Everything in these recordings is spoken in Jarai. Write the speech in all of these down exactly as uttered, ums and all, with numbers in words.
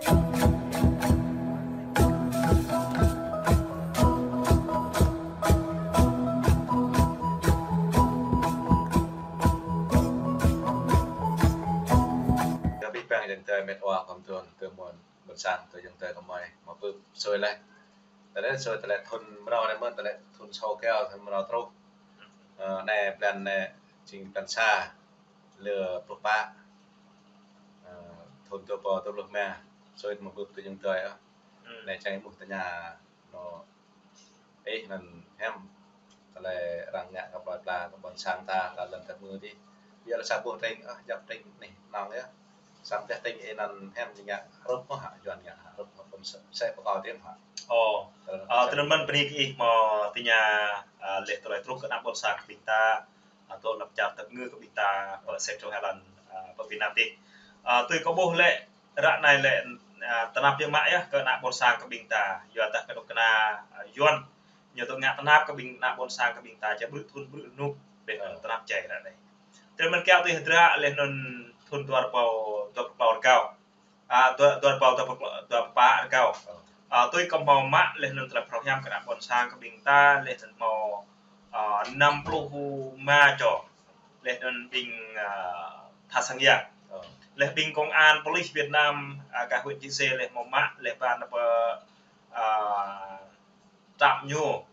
Kơ abih bang ayŏng adơi met wa khŏm thun, tơ mơ̆n ƀôn sang, tơ ayŏng adơi kơmơi, mă pơ̆ sui laih. Tơlơi sui tơlơi thun mrâo anai mơ̆n, tơlơi thun sô keo, thun mrâo truh. Ơ, anai blan anai, jing blan sa, lơ pluh pă. Ơ, thun dua rơbâo dua pluh rơma, sui mă pơ̆ tơ ayŏng adơi ah. Hmm. Anai čang ih mơ̆ tơña, anŏ ih anŭn hiam. Tơlơi arăng ngă kơ plơi pla, kơ ƀôn sang ta, kơ lŏn tơmư̆ dih. Biă lĕ sa boh tring, ah, djŏp tring anih nong yơh. Samơ̆ teh tring ih anŭn hiam ñu ngă hrup mơ̆ hă, Yuan ngă hă, hrup mơ̆ pơm sĕ, sĕ pơkŏn tiăm hă. Ơ, tơlơi anŭn mơ̆n bơni kơ ih mơ̆ tơña, ơ, laih tơlơi truh kơ ană ƀôn sang kơ ƀing ta, ơ, tơlơi lăp čar tơmư̆ kơ ƀing ta, pơ Central Highland, ơ, pơ Việt Nam dih. Ơ, tui kâo ƀuh lĕ, ră anai lĕ, ơ, tơnap biă mă yơh kơ ană ƀôn sang kơ ƀing ta, yua dah kơnuk kơna, ơ, Yuan ñu tŭ ngă tơnap kơ ƀing ană ƀôn sang kơ ƀing ta, čơ brư̆ thun brư̆ rơnŭk, ƀĕ tơnap čai ră anai. Tơlơi mơ̆n kiăng tui hơdră laih anŭn thun dua rơbâo dua pluh klâo rơgao. Ơ, dua, dua rơbâo dua pluh, dua pluh pă rơgao. Ơ, tui kâo hmâo mă laih anŭn tơlơi phrâo hiam kơ ană ƀôn sang kơ ƀing ta, laih anŭn hmâo, ơ, năm pluh rơma čô. Laih anŭn ƀing, ơ, tha sang yang. Ơ. Laih ƀing công an, police Việt Nam, ơ, gah huyện Chư Sê laih hmâo mă, laih ba nao pơ, ơ, trạm ñu.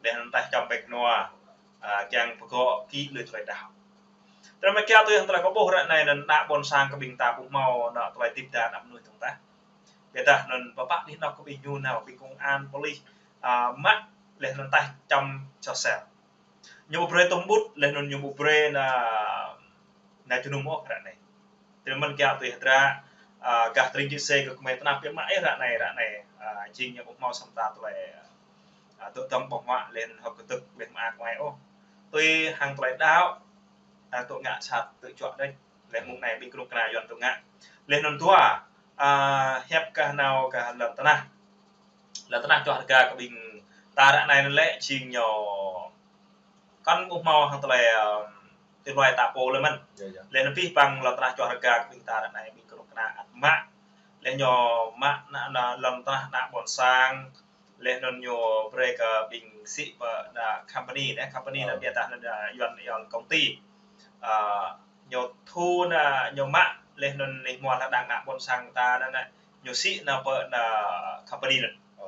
Laih anŭn taih čăm ƀĕk nua, ơ, kiăng pơgŏ kĭ lui tơlơi đaŏ. Tơlơi mơ̆n kiăng tui hăng tơlơi kâo ƀuh ră anai anŭn ană ƀôn sang kơ ƀing ta ƀu hmâo anŏ tơlơi tip đa ană mơnuih tơ̆ng tah. Biă dah anŭn pơpă dih anŏ kơ ƀing ñu nao ƀing công an police, ơ, mă laih anŭn taih čăm čô sel. Ñu ƀu brơi tơm ƀut, laih anŭn ñu ƀu brơi ană, ană jơnum ôh ră anai. Tơlơi mơ̆n kiăng tui hơdră, ơ, gah tring Chư Sê kơ kơmơi tơnap biă mă ih ră anai, ră anai, ơ, jing ñu ƀu hmâo samơ̆ ta tơlơi, ơ, tơ̆ tơ̆ng ƀơ̆ng huă laih anŭn hơ̆k kơdơ̆k laih mă ak mai ôh. Tui hăng tơlơi đaŏ, ơ, tŭ ngă sat tơ̆ juă đôč. Laih mơ̆ng anai ƀing kơnuk kơna Yuan tŭ ngă. Laih anŭn dua, ơ, hiăp kơ nao kơ lŏn tơnah. Lŏn tơnah čoh rơga kơ ƀing ta ră anai anŭn lĕ jing ñu kăn ƀu hmâo hăng tơlơi, ơ, tơlơi ta pô lơi mơ̆n. Yơh, yơh. Laih anŭn abih bang lŏn tơnah čoh rơga kơ ƀing ta ră anai ƀing kơnuk kơna ăt mă. Laih ñu mă ană, ană lŏn tơnah ană ƀôn sang. Laih anŭn ñu brơi kơ ƀing sĭ pơ ană company, ană company anŭn biă dah anŭn, ơ, Yuan, Yuan công ty. Ơ, ñu thu anŭn, ñu mă, laih anŭn anih hmua lŏn đang ană ƀôn sang ta anŭn, anŭn, ñu sĭ anŭn pơ anŭn company anŭn. Ơ.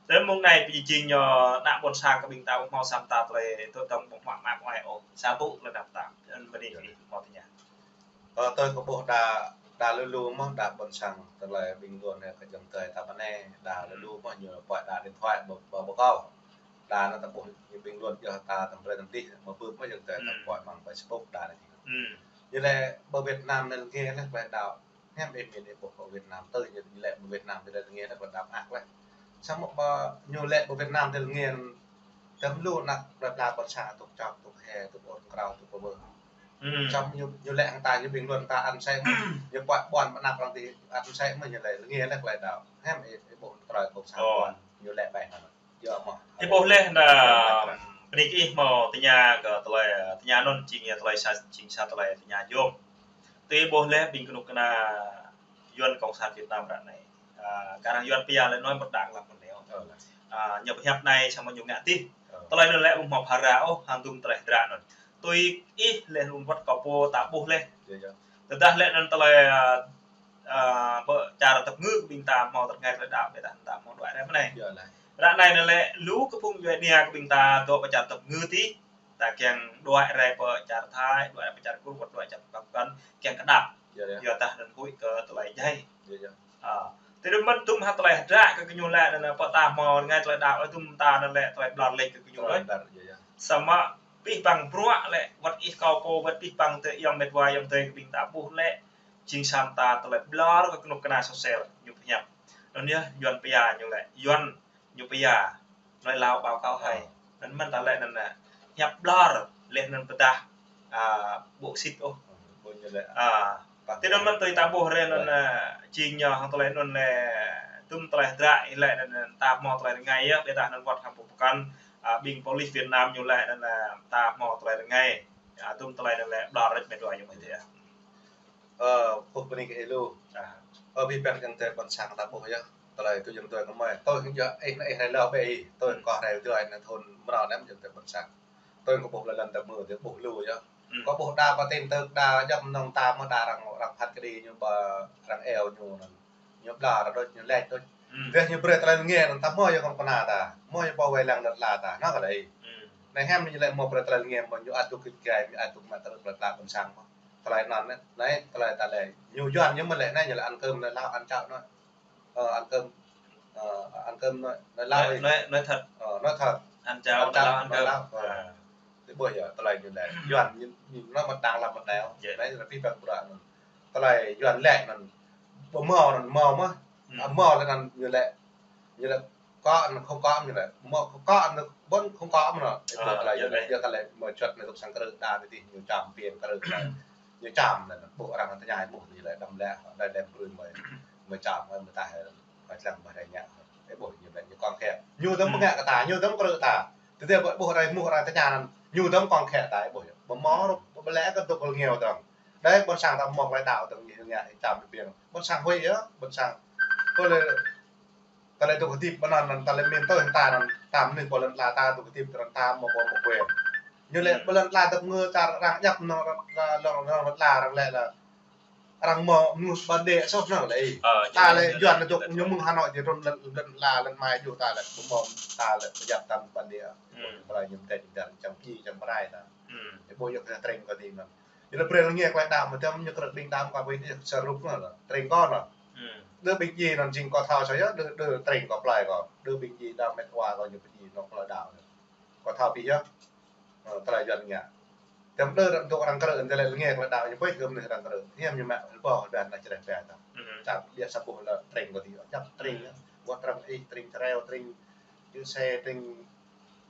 Tơlơi mơ̆ng anai pơjing ñu ană ƀôn sang kơ ƀing ta ƀu hmâo samơ̆ ta tơlơi tơ̆ tơ̆ng ƀơ̆ng huă mă ak mai ôh. Sa tŭ tơlơi đaŏ ta. Anŭn bơni kơ ih mơ̆ tơña. Ơ, tui kâo ƀuh đa, đa lu lu mơ̆ đa ƀôn sang tơlơi bình luận anai kơ ayŏng adơi ta pơ anai, đa lu lu mơ̆ ñu pơhiăp đa điện thoại ƀơ, ƀơ, ƀơ kâo. Đa anŭn ta ƀuh ñu bình luận yơh ta tơm brơi tơm dih, mă bưp mơ̆ ayŏng adơi ta pơhiăp mơ̆ng Facebook đa anŭn. Ñu lĕ ƀơ Việt Nam anai lĕ lĕ tơlơi đaŏ. Hiam ih min ih ƀuh pơ Việt Nam tui ñu lĕ pơ Việt Nam tơlơi rơngiă lĕ pơdăp ak lĕ. Samơ̆ pơ ñu lĕ pơ Việt Nam tơlơi rơngiă tơm lu ană plơi pla ƀôn sang tŭk čŏk, tŭk he, tŭk ôn krao, tŭk pơbơ. Samơ̆ ñu, ñu lĕ hăng ta ñu bình luận ta ăn sĕ mơ̆, ñu pơhiăp ƀuăn mơnăp arăng ti ăn sĕ mơ̆ ñu lĕ rơngiă lĕ tơlơi đaŏ. Hiam ih, ih ƀuh tơlơi kông sang ƀuăn, ñu lĕ ƀai hăng. Ih ƀuh laih anŭn, bơni kơ ih mơ̆ tơña kơ tơlơi, tơña anŭn jing tơlơi sa, jing sa tơlơi tơña yôm. Tui ih ƀuh laih ƀing kơnuk kơna Yuan Cộng sản Việt Nam ră anai. Ơ, kar hăng Yuan pia lĕ nói một đằng làm một nẻo. Ơ, ñu pơhiăp anai samơ̆ ñu ngă dih. Tơlơi anŭn lĕ ƀu hmâo phara ôh, hăng tŭm tơlơi hơdră anŭn. Tui ih laih anŭn wơ̆t kâo pô ta ƀuh laih. Tơdah lĕ anŭn tơlơi, ơ, ơ, pơ čar tơmư̆ kơ ƀing ta hmâo tơlơi rơngai tơlơi đaŏ, ƀĕ ta hmâo đuaĭ rai mơ̆ anai. Ră anai anŭn lĕ lu kơ phung Yuan anai kơ ƀing ta dŏ pơ čar tơmư̆ dih. Ta kiăng đuaĭ rai pơ čar Thái, đuaĭ rai pơ čar Kur, đuaĭ čar Pakistan, kiăng kơdăp. Yua dah anŭn huĭ kơ tơlơi djai. Ơ. Tơdơi mơ̆n tŭm hăng tơlơi hơdră kơ gơñu lĕ anŭn pơ ta hmâo rơngai tơlơi đaŏ, ơ, tŭm ta anŭn lĕ tơlơi ƀlŏr laih kơ gơñu đôč. Samơ̆ abih bang bruă lĕ, wơ̆t ih kâo pô, wơ̆t abih bang tơ ayŏng met wa, ayŏng adơi kơ ƀing ta ƀuh lĕ, jing samơ̆ ta tơlơi ƀlŏr kơ kơnuk kơna sôsel ñu pơhiăp. Anŭn yơh, Yuan pia ñu lĕ, Yuan ñu pia, nói láo báo cáo hay. Anŭn mơ̆n ta lĕ anŭn, ơ, hiăp ƀlŏr, laih anŭn pơdah, ơ, ƀu sĭt ôh. Ơ, tơdơi mơ̆n tui ta ƀuh rai anŭn, ơ, jing ñu hăng tơlơi anŭn lĕ, tŭm tơlơi hơdră ih lĕ anŭn, ơ, ta hmâo tơlơi rơngai yơh, ƀĕ ta anŭn wơ̆t hăng pơkŏn, ơ, ƀing police Việt Nam ñu lĕ anŭn, ơ, ta hmâo tơlơi rơngai. Ơ, tŭm tơlơi anŭn lĕ ƀlŏr rĕč met wa ñu mơ̆ tih. Ơ, kâo bơni kơ ih lu. Ơ, abih bang ayŏng adơi ƀôn sang ta ƀuh yơh. Tơlơi tui ayŏng adơi kơmơi. Tui hăng yua, ih, ih rai lơ bĕ ih. Tui kơ rai tui anai thun mrâo anai ayŏng adơi ƀôn sang. Tui kơ ƀuh lŏn ta mơ̆ tui ƀuh lu yơh. Kơ ƀuh đa pơtĭn tơk đa jăp nong ta mơ̆ đa arăng, arăng phat kơđi ñu ƀă arăng eo ñu anŭn. Ñu ƀlŏr đôč, ñu lĕč đôč. Dêh ñu brơi tơlơi rơngiă anŭn ta mơ̆ yơh kơnuk kơna ta. Mơ̆ yơh pô wai lăng lŏn ala ta. Anŭn kơ lĕ. Anai hiam ñu lĕ mơ̆ brơi tơlơi rơngiă mơ̆ ñu ăt dŏ kĭt gai, ñu ăt dŏ mă tơlơi lŏn ala ƀôn sang mơ̆. Tơlơi anŭn anai, tơlơi ta lĕ. Ñu Yuan ñu mơ̆ lĕ anai ñu lĕ ăn cơm anai lao ăn cháo anai. Ơ, ăn cơm, ơ, ăn cơm anai, anai lao. Nói, nói, nói thật. Ơ, nói thật. Ăn cháo, ăn cháo, anai lao ăn cơm. Lao. Ơ. Ơ. Tui ƀuh yơh, tơlơi ñu lĕ. Yuan ñu, ñu nói một đằng làm một nẻo. Anai là pih păng pơră anŭn. Tơlơi Yuan lĕ anŭn. Ƀu mơ̆ anŭn mơ̆ mơ̆. Ơ, mơ̆ lĕ anŭn ñu lĕ. Ñu lĕ kơ anŭn không có ñu lĕ. Mơ̆ không có anŭn ƀôn không có mơ̆ anŭn. Ơ, tơlơi yơh, yơh. Yơh tơlơi mơ̆ čuăt anai tŭk sang krư̆ đa tui tih ñu čăm piên krư̆. Ñu čăm lĕ anŭn. Ƀuh arăng tơña ƀuh ñu lĕ đăm lĕ. Đa đem brơi mơ̆, mơ̆ čăm mơ̆ ta hơi. Ƀă lăng ƀă rai ngă. Ơ ƀuh ñu ƀĕ ñu kŏng khĕ. Ñu tơm ngă kơ ta, ñu tơm krư̆ ta. Tơdơi ƀuh rai mơ̆ rai tơña anŭn. Ñu tơm kŏng khĕ ta, ơ ƀuh. Ƀu mơ̆, ƀu lĕ kơ dŏ kơ rơngiao dơ̆ng. Đa ƀôn sang ta mơ̆ klai đaŏ dơ̆ng ñu ngă, čăm ƀiă. Ƀôn sang huĭ yơh, ƀôn sang. Kơ lĕ, tơlơi dŏ hơdip ƀơi anŭn, tơlơi min tui ta anŭn, ta mơnuih ƀơi lŏn ala ta dŏ hơdip tơrăn ta mơ̆ ƀu mơ̆ quyền. Ñu lĕ ƀơi lŏn ala ta mơ̆ čar arăng djăp anŭn, lŏn, lŏn, lŏn ala arăng lĕ lĕ. Arăng mơ̆ mơnuih bản địa soh anŭn lĕ. Ơ, ta lĕ Yuan lĕ dŏ ñu mơ̆ng Hà Nội dih trŭn lŏn, lŏn ala lŏn mai djŏ ta lĕ ƀu mơ̆ ta lĕ ƀu djăp tăm bản địa. Tơlơi ñu tĕt dơ̆ng čăm či čăm rai ta. Ơ ƀuh yơh kơ tring kơ dih anŭn. Ñu lĕ brơi rơngiă klai đaŏ mơ̆ tơm ñu krư̆ ƀing đaŏ kơ ƀing yơh sơrup anŭn lĕ. Tring kơ anŭn. Đơ ƀing djai anŭn jing kơ thâo soi yơh, đơ, đơ tring kơ plai kơ. Đơ ƀing djai đaŏ met wa kơ ñu ƀing djai anŭn klai đaŏ. Kơ thâo pih yơh. Ơ, tơlơi Yuan ngă. Tơm đơ răm dŏ arăng krư̆, tơlơi rơngiă klai đaŏ ñu ƀuh kơ mơnuih arăng krư̆. Hiam ñu mă ƀôh đan anai čơreh pia ta. Čar biă sa ƀuh lĕ tring kơ dih, djăp tring yơh. Wơ̆t arăng ih tring čreo, tring čư̆ se, tring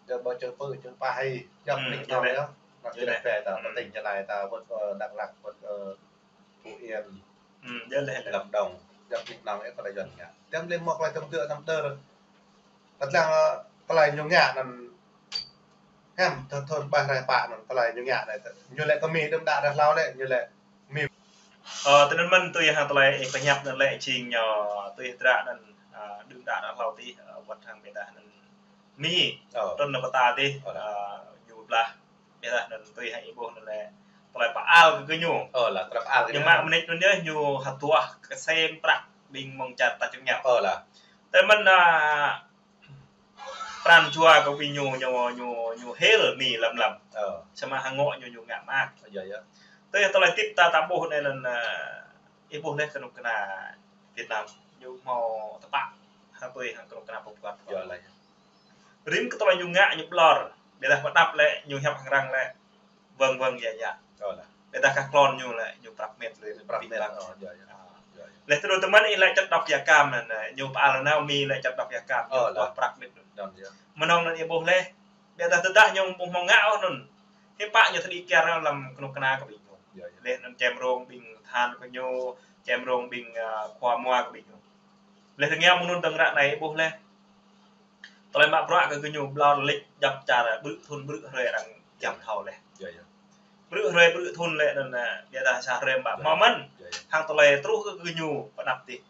čư̆ ƀơ čư̆ pơ, čư̆ pah ih. Djăp nik nong yơh. Anŭn čơreh pia ta, pơtĭn Gia Lai ta, wơ̆t, ơ, Dak Lak, wơ̆t, ơ, Phú Yên, Lâm Đồng, djăp nik nong yơh tơlơi Yuan ngă. Tơm lĕ mơ̆ klai tơm tơ̆ tơm đơ. Ƀă lăng, ơ, tơlơi ñu ngă anŭn hiam, thun, thun ƀă rai pă anŭn tơlơi ñu ngă anai. Ñu lĕ kơ Mi đưm đă rai hlâo lĕ, ñu lĕ Mi. Ơ, tui anŭn mơ̆n tui hăng tơlơi ih pơhiăp anŭn lĕ jing ñu tui hơdră anŭn, ơ, đưm đă rai hlâo dih, ơ, wơ̆t hăng ƀiă dah anŭn Mi. Ơ. Trŭn anŭn pơtă dih, ơ, ñu blah. Ƀiă dah anŭn tui hăng ih ƀuh anŭn lĕ tơlơi pơal kơ gơñu. Ơ, lah, tơlơi pơal kơ gơñu. Ñu mă mơnit anŭn yơh, ñu hơduah kơsem prăk ƀing mơ̆ng čar ta čơngăp. Ơ, lah. Tui anŭn mơ̆n, ơ, pran jua kơ ƀing ñu, ñu, ñu, ñu hil Mi lăm lăm. Ơ. Samơ̆ hăng ngŏ ñu, ñu ngă mơak. Yơh, yơh. Tui tơlơi tip ta, ta ƀuh anai anŭn, ơ, ih ƀuh lĕ kơnuk kơna Việt Nam. Ñu hmâo tơpă hăng tui hăng kơnuk kơna pơpŭ. Yơh, lah. Rĭm kơ tơlơi ñu ngă ñu ƀlŏr. Ƀiă dah pơđăp lĕ, ñu hiăp hăng arăng lĕ. Vâng, vâng, ya, ya. Ơ, lah. Ƀiă dah kah klon ñu lĕ, ñu prăk mĕt lĕ, ñu prăk mĕt. Ơ, ya, ya. Ơ. Ya, ya. Leh tơdơi tơm anŭn ih lĕ čăt đŏk ya kam anŭn, ñu pơal nao Mi lĕ čăt đŏk ya kam, ơ, ñu lah. Prăk mĕt. Anŭn, ya. Mơnơ̆ng anŭn ih ƀuh leh. Ƀiă dah tơdah ñu ƀu hmâo ngă ôh anŭn. Hiư̆m pă ñu tơđi kiar lăm kơnuk kơna kơ ƀing ñu. Ya, ya. Leh anŭn čem rông ƀing tơhan kơ ñu, čem rông ƀing, ơ, khua mua kơ ƀing ñu. Leh tơngia mơ̆ng anŭn dơ̆ng ră anai ih ƀuh leh. Tơlơi mă bruă kơ gơñu ƀlŏr lĕ djăp čar ƀrư̆ thun ƀrư̆ hrơi arăng kiăng thâo leh. Ya, ya. Ƀrư̆ hrơi ƀrư̆ thun lĕ anŭn, ơ, ƀiă dah sa hrơi mă. Ya, ya. Mơ̆ mơ̆n. Ya, ya. Hăng tơlơi truh kơ gơñu pơđăp dih.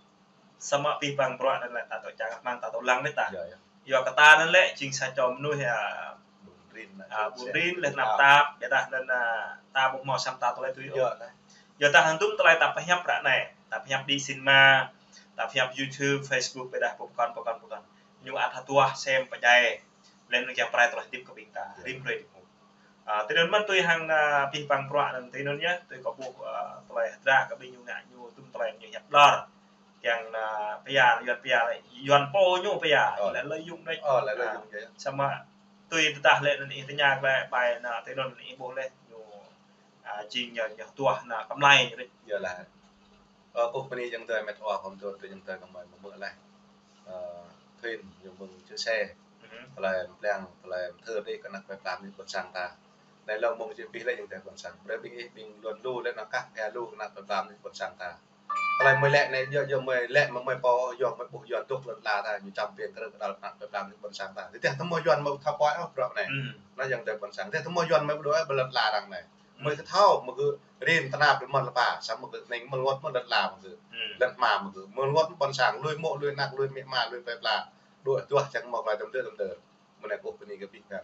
Samơ̆ pih păng bruă anŭn lĕ ta tŏ čang mă ta tŏ lăng lĕ ta. Ya, ya. Yua kơ ta anŭn lĕ jing sa čô mơnuih, ơ, ƀun rin, ơ, ƀun rin leh tơnap tap, ƀiă dah anŭn, ơ, ta ƀu hmâo săm ta tơlơi tui ôh. Ya, lah. Yua dah anŭn tơm tơlơi ta pơhiăp ră anai, ta pơhiăp đĭ sinma, ta pơhiăp YouTube, Facebook, ƀiă dah pơkŏn, pơkŏn, pơkŏn. Ñu ăt hơduah sem pơdjai. Leh anŭn kiăng pơrai tơlơi hơdip kơ ƀing ta. Ya. Rĭm hrơi rĭm mông. Ơ, tui anŭn mơ̆n tui hăng, ơ, pih păng bruă anŭn tui anŭn yơh, tui kâo ƀuh, ơ, tơlơi hơdră kơ ƀing ñu ngă ñu tơm tơlơi ñu hiăp ƀlŏr. Kiăng, ơ, pia, Yuan pia, Yuan pô ñu pia. Ơ. Lĕ lợi dụng đôč. Ơ, lĕ lợi dụng đôč. Samơ̆ tui tơdah lĕ anŭn ih tơña lĕ ƀai anŭn tui anŭn ih ƀuh leh ñu, ơ, jing ñu, ñu hơduah anŭn kơmlai ñu đôč. Ya, lah. Ơ, ƀuh bơni ayŏng adơi met wa kơ mơ̆ tui ayŏng adơi kơ mơ̆ mơ̆ leh. Ơ, thun ñu mơ̆ng čư̆ se. Tơlơi pơblang, tơlơi pơthưr dih kơ ană plei pla mơnuih ƀôn sang ta. Anai lŏ mơ̆ng čư̆ pih leh ayŏng adơi ƀôn sang. Brơi ƀing ih ƀing lŏn lu leh anŭn kah phe lu kơ ană plei pla mơnuih ƀôn sang ta. Tơlơi mơi lĕ anai, yua, yua mơi lĕ mơi, mơi pô, yua mơi ƀuh yua dŏ lŏn ala ta, ñu čăm piên krư̆ kơ đăl ană plei pla mơnuih ƀôn sang ta. Tơdah tơmơi Yuan mơi thâo pơhiăp ôh bruă anai. Anŭn ayŏng adơi ƀôn sang. Tơdah tơmơi Yuan mơi ƀu dŏ ôh ƀơi lŏn ala arăng anai. Mơi kơ thâo, mơi kơ rin tơnap rin mơ̆n lơpa, samơ̆ kơ anai mơ̆ luăt mơ̆ lŏn la mơi kơ. Lŏn hma mơi kơ. Mơ̆ luăt mơ̆ pơ̆n sang, lui mŏ, lui anăk, lui amĭ ama, lui plơi pla. Đuaĭ duah čang mơ̆ klai tơm tơm tơm. Mơ̆ anai kơ bơni kơ ƀing ta.